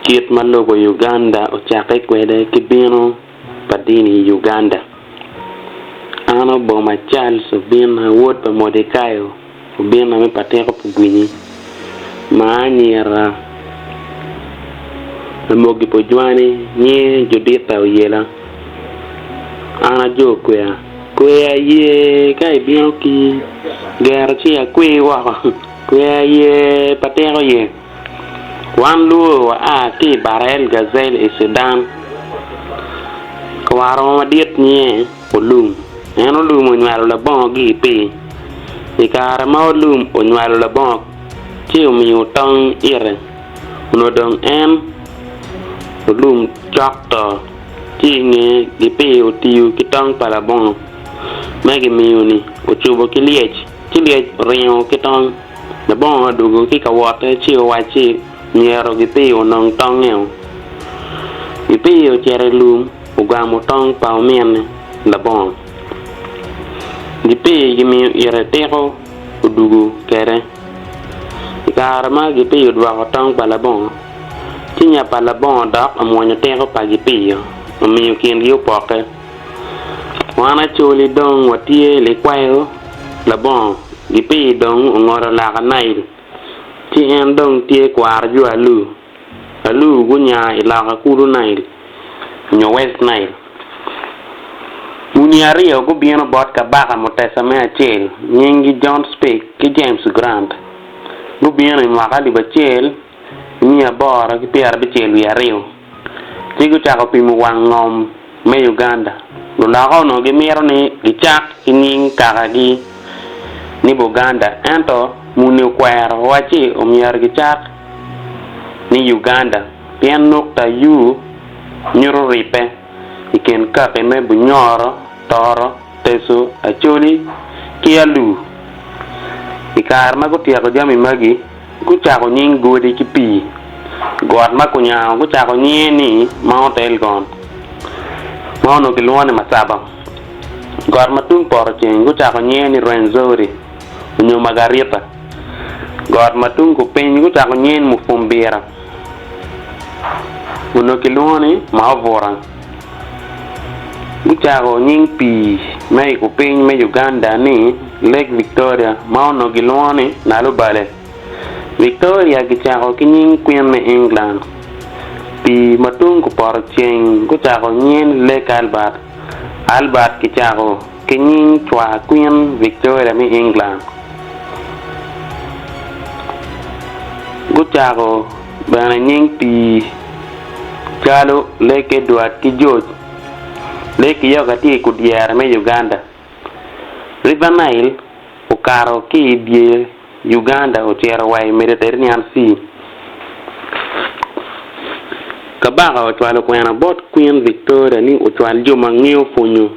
Kit ma lobo Uganda ocakke kwede ki bino pa dini i Uganda. An Oboma Charles Obinna wod pa Mordekayo Obinna me Patiko Pugwinyi, ma anyira Lamogi Pojwani nyinge Judita Oyela. An ajo kweya. Kweya ye ka ibino ki gero ci akwer woko. Kweya ye Patiko ye. Wan luo wa a ki i Bar El Gazel i Sudan. Kwarowa madit nyinge Olum. En Olum onywalo labongo gi pii. I kare ma Olum onywalo labongo ci omiyo tong ite, onongo dong en Olum cok to. Ci i nge gipii otiyo ki tong pa labongo me gimiyo-ni ocubo ki lyec, ci lyec oringo ki tong. Labongo odwogo ki ka wotte ci owacci myero gipii onong tonge-o. Gipii ocito i lum ogamo tong pa ominne labongo. Gipii gimiyo ite tiko odwogo kwede. I kare ma gipii odwoko tong pa labongo, ci nya pa labongo dok omwonyo tiko pa gipii-o, omiyo kingi opokke. Wan Acholi dong watye likwayo labongo gipii dong ongolo laka Nail ci en dong tye kwaro jo Alur. Alur gunya i loka kulu Nail nyo West Nile. Muni aryo gubino bot kabaka Mutesa me acel nyinggi John Speke ki James Grant. Gubino i mwaka 1862 ci gucako pimo wang ngom me Uganda. Luloka onongo gimito ni gicak ki nying kakagi ni Buganda ento muni okwero owacci omyero gicak ni Uganda pien nukta U nyuto ribbe i kin kaki me Bunyoro, Toro, Teso, Acholi ki Alur. I kare ma gutyeko jami magi, Gucako nying godi ki pii. Got ma kunyango gucako nyinge ni Mount Elgon, ma onongo kilwongo ni Masaba. Got ma tung poto ceng gucako nyinge ni Rwenzori onyo Margarita. Got ma tung kupiny gucako nyinge ni Mufumbira, onongo kilwongo ni Maovura. Gucako nying pii me i kupiny me Uganda ni Lake Victoria ma onongo gilwongo ni Nalubale. Victoria gicako ki nying Queen me England. Pii ma tung kupoto ceng gucako nyinge ni Lake Albert. Albert kicako ki nying cwar Queen Victoria me England. Gucako bene nying pii calo Lake Edward ki George. Lake Kyoga tye i kudyere me Uganda. River Nile okato ki i dye Uganda ocito wa i Mediterranean Sea. Kabaka ocwalo kwena bot Queen Victoria ni ocwal jo ma ngeyo pwonyo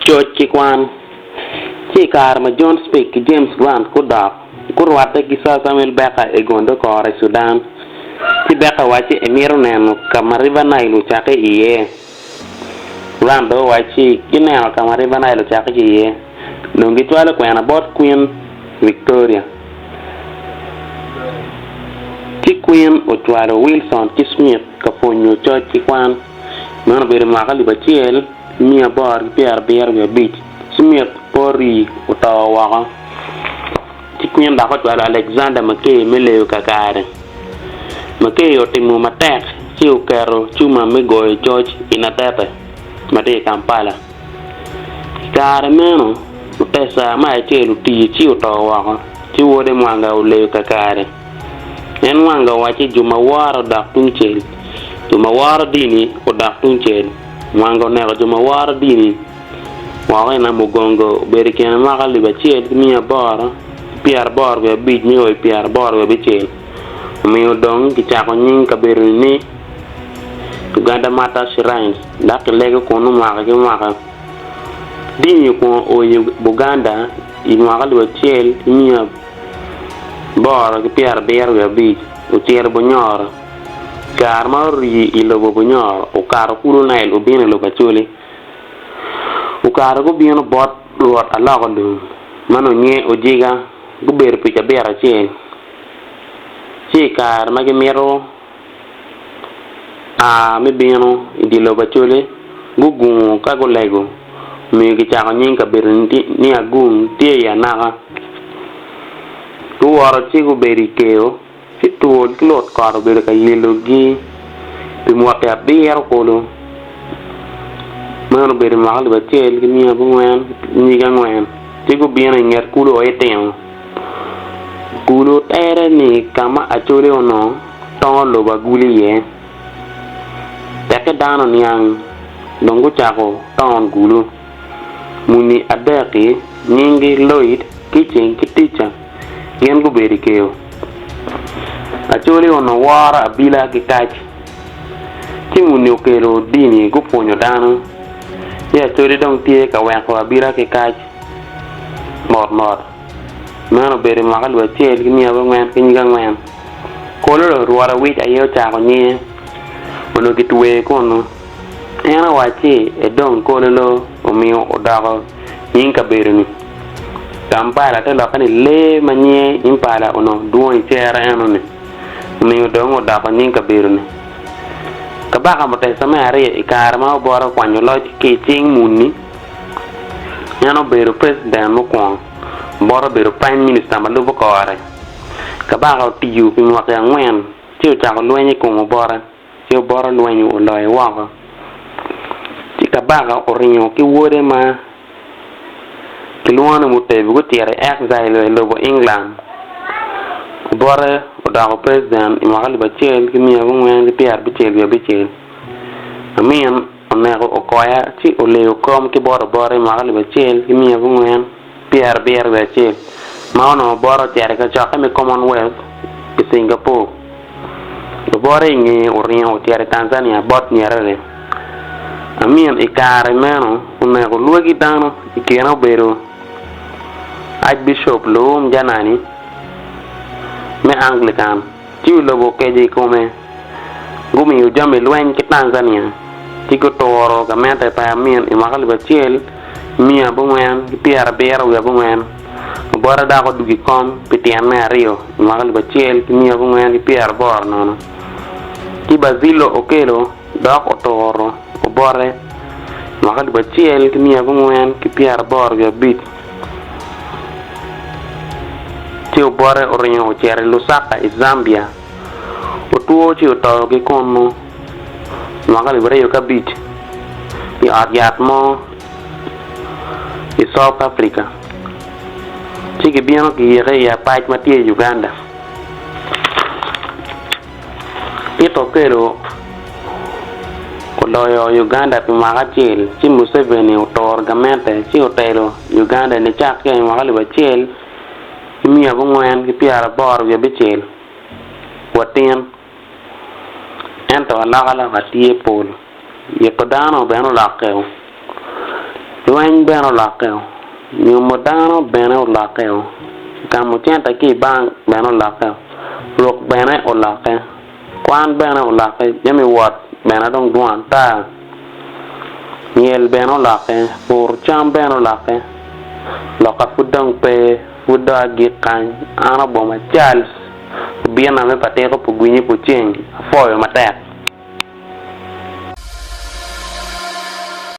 coc ki kwan. Ci i kare ma John Speke ki James Grant gudok, gurwatte ki Sir Samuel Baker i Gondokoro i Sudan. Ci Baker owacci emito neno ka ma River Nile ocakke iye. Grant dong owacci gineno ka ma River Nile ocakke ki iye. Dong gicwalo kwena bot Queen Victoria. Ci Queen ocwalo Wilson ki Smith ka pwonyo coc ki kwan. Meno obedo mwaka 1875. Smith pe orii oto woko. Ci Queen dok ocwalo Alexander Mackay me leyo kakare. Mackay otimo matek ci oketo cuma me goyo coc i Natete ma tye i Kampala. I kare meno, Mutesa me acel otiyo ci oto woko, ci wode Mwanga oleyo kakare. En Mwanga owacci jo ma woro odok tungcel, jo ma woro dini odok tungcel. Mwanga oneko jo ma woro dini woko i Namugongo, obedo i kine mwaka 1885 nio i 86. Omiyo dong kicako nying kabedo-ni ni Uganda Martyrs Shrines dok kilego kunnu mwaka ki mwaka. Dini okwongo o i Buganda i mwaka 1875, ocito Bunyoro. I kare ma orii i lobo Bunyoro, okato kulu Nile obino i lobo Acholi. Okato gubino bot Rwot Aloko Lum ma nongo nyinge Ojiga, gubedo pi cabit acel. Ci i kare ma gimito. A me bino i dye lobo Acholi, gugungo ka gulego, omiyo gicako nying kabedo ni Agung tye i Anaka. Guwoto ci gubedo i Keo, ci twol ki lut kot obedo ka yelogi pi mwaki abiro kulu. Meno obedo i mwaka alip acel ki miya abongwen ki nyige angwen, ci gubino i nget kulu Oitino. Kulu tere ni ka ma Acholi onongo tongo lobo agulu iye. Tekke dano oniang dong gucako tongo gulu. Muni adek-ki nyinggi Lloyd, Kitching ki Tica gin gubedo i keo. Acholi onongo woro abila ki kac. Ci muni okelo dini gupwonyo dano. Ci Acholi dong tye ka weko abila ki kac mot mot. Meno obedo i mwaka alip acel ki miya abongwen ki nyig angwen. Kololo Rwot Awic aye ocako nyinge, onongo kitweye kunnu. En owacci edong Kololo omiyo odoko nying kabedo-ni. Kampala te lokke ni lee ma nyinge impala onongo dwong i cere enoni, omiyo dong odoko nying kabedo-ni. Kabaka Mutesa me aryo i kare ma Obote okwanyo loc ki i cing muni, en obedo preciden mukwongo, Obote obedo prime minister ma lubo kore. Kabaka otiyo pi mwaki angwen ci ocako lweny i kom Obote, ci Obote olwenyo oloye woko. Ci kabaka oringo ki wode ma kilwongo ni Mutebi gucito i exile i lobo England. Obote odoko president i mwaka alip acel ki miya abongwen ki pyerabicel wiye abicel. Amin oneko Okoya ci oleyo kom ki bot Obote i mwaka alip acel ki miya abongwen pyerabiro wiye acel ma onongo Obote ocito i kacokke me Commonwealth i Singapore. Obote i ngeye oringo ocito i Tanzania bot Nyerere. Amin i kare meno oneko lwagi dano i kine obedo Archbishop Luwum Janani me Anglican ci wi lobo okeco i kome. Gumiyo jami lweny ki Tanzania ci guturo gamente pa Amin i mwaka alip acel 90 ki pyerabiro wiye abongwen. Obote dok odwogo i kom pi tyen me aryo i mwaka 1980 nono. Ci Bazilo Okello dok oturo Obote i mwaka 1985. Ci Obote oringo ocito i Lusaka i Zambia. Otwo ci oto ki kunnu i mwaka 2005 i ot yat mo i South Africa ci kibino kiyike i apac ma tye i Uganda. Tito Okello oloyo Uganda pi mwaka acel ci Museveni oturo gamente ci otelo Uganda nicakke i mwaka 1986 watin. Ento alokaloka tye pol. Yiko dano bene olokkeo, lweny bene olokkeo, nyomo dano bene olokkeo, gamo cente ki i bank bene olokkeo, ruk bene olokke, kwan bene olokke, jami wot bene dong dwong ata, myel bene olokke, puro cam bene olokke, loka pud dong pe, pud dong agik kany, an Oboma Charles, obinna me patiko pugwinyi puceng, apwoyo matek.